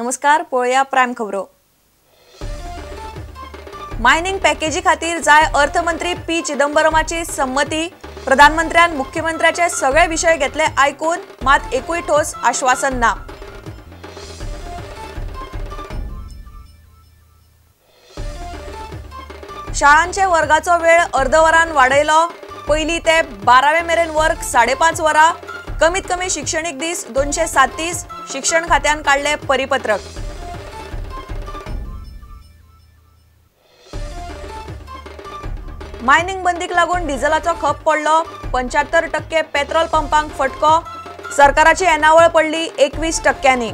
नमस्कार, पळोवया प्रायम खबरो। मायनिंग पॅकेजी खातीर जाय अर्थमंत्री पी चिदंबरमाची संमती। प्रधानमंत्र्यान मुख्यमंत्र्याचे सगळे विशय घेतले आयकून, मात एकूय ठोस आश्वासन ना। शाळांचे वर्गाचो वेळ अर्द वरान वाडयलो। पयली ते 12वे मेरेन वर्ग 5.5 वरां, कमीत कमी शिक्षणीक दीस 237। शिक्षण खात्यान काडले परिपत्रक। मायनिंग बंदीक लागून डिझलाचो खप पडलो। 75% पेट्रोल पंपांक फटको। सरकाराची येणावळ पडली 21%।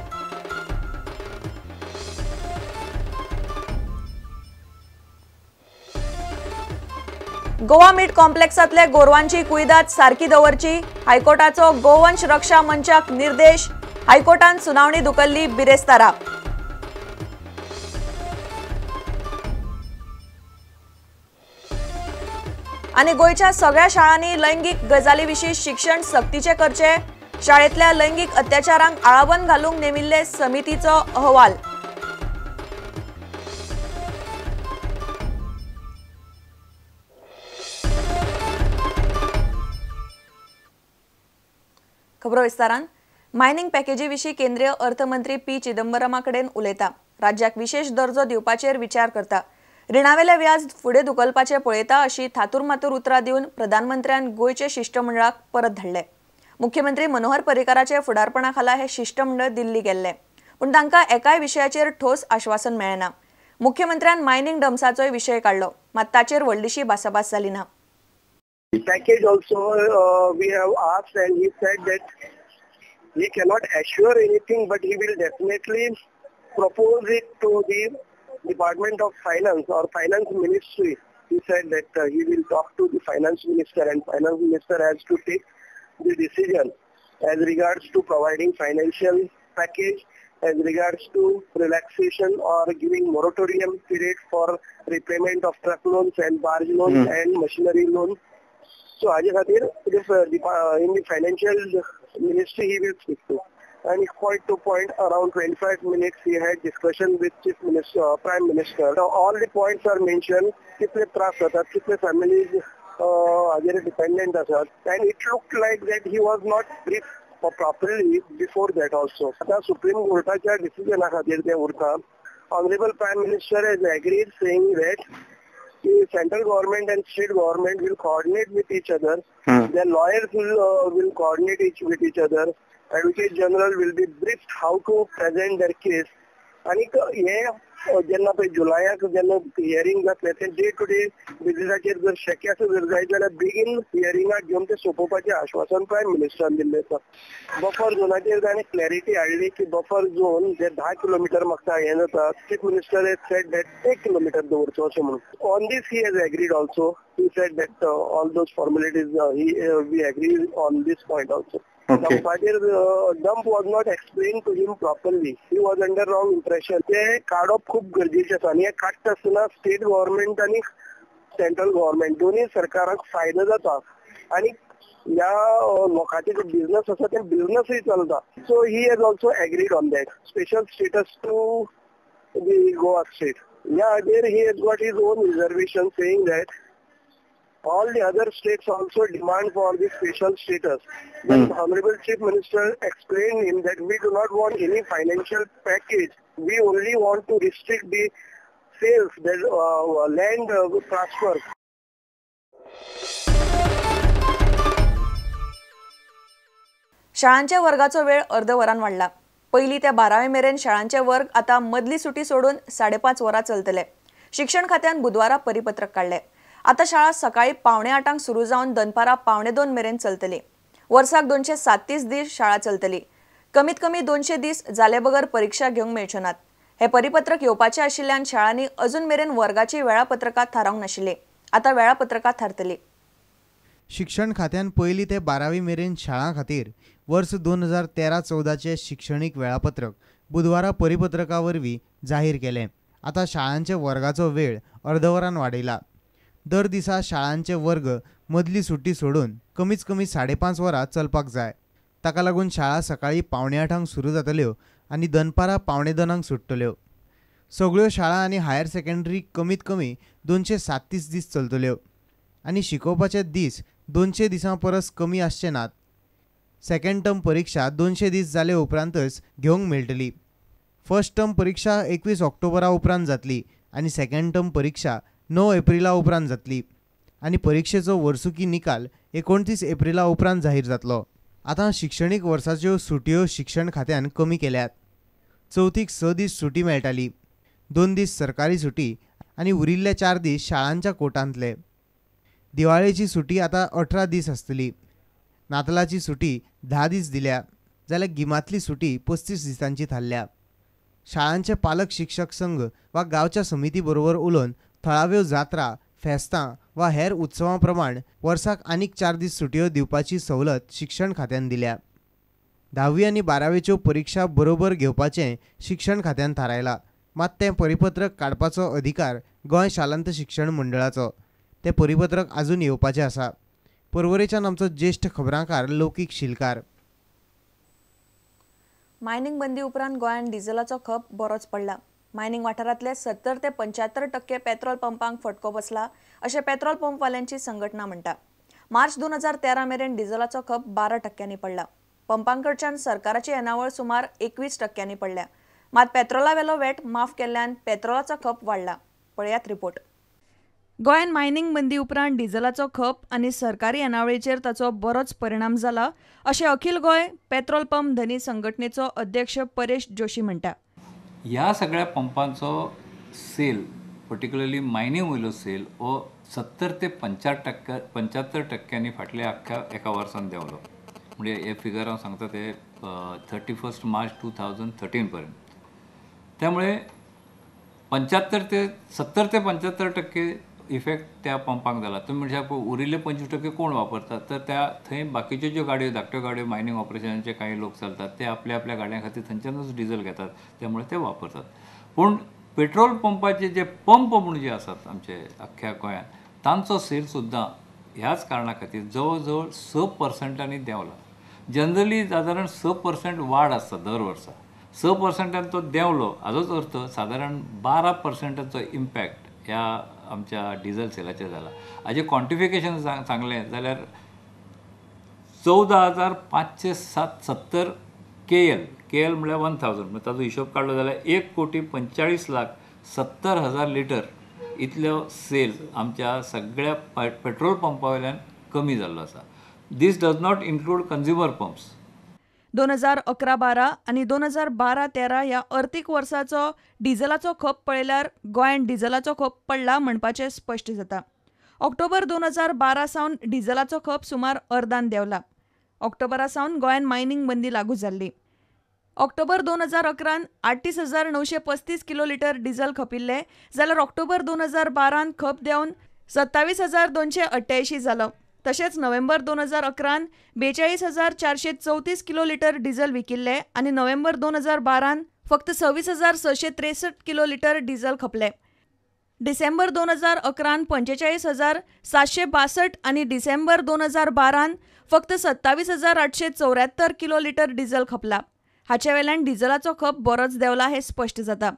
गोवा मीट कॉम्प्लेक्सांतले गोरवांची कुयदाद सारकी दवरची, हायकोर्टाचो गोवंश रक्षा मंचाक निर्देश। हायकोर्टान सुनावणी धुकल्ली बिरेस्तारा। आनी गोंयच्या सगळ्या शाळांनी लैंगीक गजाली विशीं शिक्षण सक्तीचें करचें। शाळेंतल्या लैंगीक अत्याचारांक आळाबंद घालूंक नेमिल्ले समितीचो अहवाल। खबरो विस्तारान। मायनिंग पॅकेजी विशीं केंद्रीय अर्थमंत्री पी चिदंबरमा कडेन उलयता। राज्याक विशेष दर्जो दिवपाचेर विचार करता। रिणावेले व्याज फुडें धुकलपाचें पळयता अशी थातूरमातूर उतरां दिवन प्रधानमंत्र्यान गोंयचे शिश्टमंडळाक परत धाडले। मुख्यमंत्री मनोहर पर्रीकाराचे फुडारपणा खाला हे शिश्टमंडळ दिल्ली गेल्ले, पूण तांकां एकाय विशयाचेर ठोस आश्वासन मेळ्ळें ना। मुख्यमंत्र्यान मायनिंग डम्साचोय विशय काडलो, मात ताचेर व्हडलीशी भासाभास जाली ना। Package also we have asked and he said that he cannot assure anything, but he will definitely propose it to the Department of Finance or Finance Ministry. He said that he will talk to the Finance Minister and Finance Minister has to take the decision as regards to providing financial package, as regards to relaxation or giving moratorium period for repayment of truck loans and barge loans and machinery loans. So हाजे खातीर in the financial ministry he will speak to, and point to point around 25 minutes he had discussion with Chief Minister, Prime Minister. So all the points are mentioned. कितले त्रास जातात, कितले families हाजेर dependent आसात, and it looked like that he was not briefed properly before that also. आतां supreme कोर्टाच्या डिसिजना खातीर तें उरता. Honorable Prime Minister has agreed, saying that the central government and state government will coordinate with each other. Their lawyers will coordinate with each other. Advocate General will be briefed how to present their case. आणि हे जेन्ना पळय जुलयाक जेन्ना hearing जातलें तें day two day बेजिसाचेर जर शक्य आसा जर जायत जाल्यार बेगीन हियरिंगाक घेवन तें सोंपोवपाचें आश्वासन प्रायम मिनिस्टरान दिल्लें आसा. बफर झोनाचेर ताणें क्लॅरिटी हाडली की बफर झोन जे 10 किलोमिटर म्हाका हें जाता, chief minister has said that 1 kilometre दवरचो अशें म्हणून. On this he has agreed also. He said that all those formalities we agree on this point also. डंपाचेर dump was not explain to him properly. He was under wrong impression. ते काडप खूब गरजेचें आसा आनी हें काडटा आसतना स्टेट गव्हर्मेंट आनी सेंट्रल गव्हर्मेंट दोनूय सरकाराक फायदो जाता आनी ह्या लोकांचे जे बिझनस आसा ते बिझनसूय चलता. So he has also agreed on that special status to the Goa state. ह्या हाजेर he has got his own reservation, saying that all the other states also demand for this special status. Then the Honorable Chief Minister explained him that we do not want any financial package. We only want to restrict the sales, the land transfer. शाळांच्या वर्गाचो वेळ अर्द वरान वाडला. पयली ते 12वे मेरेन शाळांचे वर्ग आता मदली सुटी सोडून 5.5 वरां चलतले. शिक्षण खात्यान बुधवारा परिपत्रक काडले. आता शाळा सकाळी 7:45 सुरू जावन दनपारां 1:45 मेरेन चलतली. वर्साक 237 दीस शाळा चलतली. कमीत कमी 200 दीस जाले बगर परीक्षा घेवंक मेळच्यो नात. हे परिपत्रक येवपाचें आशिल्ल्यान शाळांनी अजून मेरेन वर्गाची वेळापत्रकां थारावंक नाशिल्ली. आतां वेळापत्रकां थारतली. शिक्षण खात्यान पयली ते 12वी मेरेन शाळां खातीर वर्स 2013-14 शिक्षणीक वेळापत्रक बुधवारा परिपत्रका वरवीं जाहीर केलें. आतां शाळांचे वर्गाचो वेळ अर्द वरान वाडयला. दर दिसा शाळांचे वर्ग मदली सुट्टी सोडून कमीत कमी 5.5 वरां चलपाक जाय. ताका लागून शाळा सकाळी 7:45 सुरू जातल्यो आनी दनपारां 1:45 सुट्टल्यो. सगळ्यो शाळा आनी हायर सेकंडरी कमीत कमी 237 दीस चलतल्यो आनी शिकोवपाचे दीस 200 दिसां परस कमी आसचे नात. सेकंड टर्म परीक्षा 200 दीस जाले उपरांतच घेवंक मेळटली. फर्स्ट टर्म परीक्षा 21 ऑक्टोबरा उपरांत जातली आनी सेकंड टर्म परीक्षा 9 एप्रिला उपरांत जातली आनी परीक्षेचो वर्सुकी निकाल 29 एप्रिला उपरांत जाहीर जातलो. आतां शिक्षणीक वर्साच्यो सुटयो शिक्षण खात्यान कमी केल्यात. चवथीक 6 दीस सुटी मेळटाली, 2 दीस सरकारी सुटी आनी उरिल्ले 4 दीस शाळांच्या कोटांतले. दिवाळेची सुटी आतां 18 दीस आसतली. नातलाची सुटी 10 दीस दिल्या जाल्यार गिमांतली सुटी 35 दिसांची थारल्या. शाळांचे पालक शिक्षक संघ वा गांवच्या समिती बरोबर उलोवन थळाव्यो जात्रा, फेस्तां वा हेर उत्सवां प्रमाण वर्साक आनीक 4 दीस सुटयो दिवपाची सवलत शिक्षण खात्यान दिल्या. 10वी आनी 12वेच्यो परिक्षा बरोबर घेवपाचें शिक्षण खात्यान थारायलां. मात तें परिपत्रक काडपाचो अधिकार गोंय शालांत शिक्षण मंडळाचो. तें परिपत्रक आजून येवपाचें आसा. पर्वरेच्यान आमचो ज्येष्ठ खबरांकार लौकीक शिलकार. मायनिंग बंदी उपरांत गोंयांत डिझलाचो खप बरोच पडला. मायनिंग वाठारांतले 70 ते 75% पेट्रोल पंपांक फटको बसला अशें पेट्रोल पंपवाल्यांची संघटना म्हणटा. मार्च 2013 मेरेन डिझलाचो खप 12% पडला. पंपांकडच्यान सरकाराची येणावळ सुमार 21% पडल्या. मात पेट्रोलावेलो वेट माफ केल्ल्यान पेट्रोलाचो खप वाडला. पळयात रिपोर्ट. गोंयांत मायनिंग बंदी उपरांत डिझलाचो खप आनी सरकारी येणावळीचेर ताचो बरोच परिणाम जाला अशें अखिल गोंय पेट्रोल पंप धनी संघटनेचो अध्यक्ष परेश जोशी म्हणटा. ह्या सगळ्या पंपांचो सेल, पर्टिक्युलरली मायनिंग वयलो सेल हो 70 ते 75% फाटल्या अख्ख्या एका वर्सान देंवलो. म्हणजे हे फिगर हांव सांगता ते 31 मार्च 2013 पर्यंत. त्यामुळे 70 ते 75% इफेक्ट त्या पंपांक जाला. तुमी म्हणशात उरिल्ले 25% कोण वापरतात, तर त्या थंय बाकीच्यो ज्यो गाडयो, धाकट्यो गाडयो, मायनिंग ऑपरेशनाचे कांय लोक चलतात ते आपल्या आपल्या गाडयां खातीर थंयच्यानूच डिझल घेतात, त्यामुळे ते वापरतात. पूण पेट्रोल पंपाचे जे पंप म्हूण जे आसात आमचे अख्ख्या गोंयांत तांचो सेल सुद्दां ह्याच कारणा खातीर जवळ जवळ 6% देंवला. जनरली सादारण 6% वाड आसता दर वर्सा. 6% तो देंवलो हाजोच अर्थ सादारण 12%चो इम्पॅक्ट ह्या आमच्या डिझल सेलाचेर जाला. हाजें क्वॉन्टिफिकेशन सांगलें जाल्यार 14,570 KL, KL म्हळ्यार 1000, म्हणजे ताजो हिशोब काडलो जाल्यार 1,45,70,000 लिटर इतलो सेल आमच्या सगळ्या पेट्रोल पंपा वयल्यान कमी जाल्लो आसा. This does not include consumer pumps. 2011-12 आनी 2012-13 ह्या अर्थीक वर्साचो डिझलाचो खप पळयल्यार गोंयांत डिझलाचो खप पडला म्हणपाचें स्पश्ट जाता. ऑक्टोबर 2012 सावन डिझलाचो खप सुमार अर्दान देंवला. ऑक्टोबरा सावन गोंयांत मायनिंग बंदी लागू जाल्ली. ऑक्टोबर 2011 38,935 किलो लिटर डिझल खपिल्लें जाल्यार ऑक्टोबर 2012 खप देंवन 27,288 जालो. तशेंच नोव्हेंबर 2011 42,434 किलो लिटर डिझल विकिल्लें आनी नोव्हेंबर 2012 फक्त 26,663 किलो लिटर डिझल खपलें. डिसेंबर 2011 45,762 आनी डिसेंबर 2012 फक्त 27,874 किलो लिटर डिझल खपला. हाचे वेल्यान डिझलाचो खप बरोच देंवला हें स्पश्ट जाता.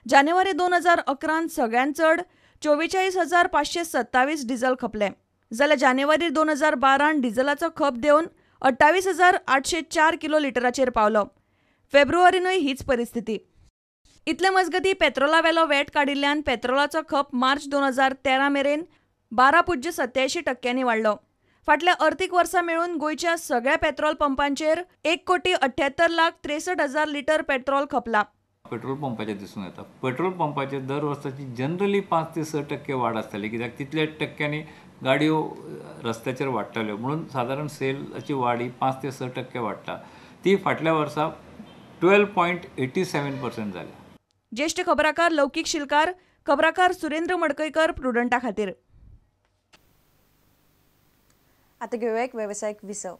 जानेवारी 2011 सगळ्यांत चड 44,527 डिझल खपलें जाल्यार जानेवारी 2012 डिझलाचो खप देंवन 28,804 किलो लिटराचेर पावलो. फेब्रुवारीनूय हीच परिस्थिती. इतले मजगती पेट्रोलावेलो वेट काडिल्ल्यान पेट्रोलाचो खप मार्च 2013 मेरेन 12.87% वाडलो. फाटल्या अर्थीक वर्सा मेळून गोंयच्या सगळ्या पेट्रोल पंपांचेर 1,78,63,000 लिटर पेट्रोल खपला. पेट्रोल पंपाचेर दिसून येता. पेट्रोल पंपाचेर दर वर्साची जनरली 5 ते 6% वाड आसताली, कित्याक तितल्या टक्क्यांनी गाडयो रस्त्याचेर वाडटाल्यो म्हणून सादारण सेलाची वाड ही 5 ते 6% वाडटा. ती फाटल्या वर्सा 12.87% जाल्या. ज्येष्ठ खबराकार लौकीक शिलकार, खबराकार सुरेंद्र मडकयकर, प्रुडंटा खातीर. आता घेऊया एक व्यावसायिक विसव.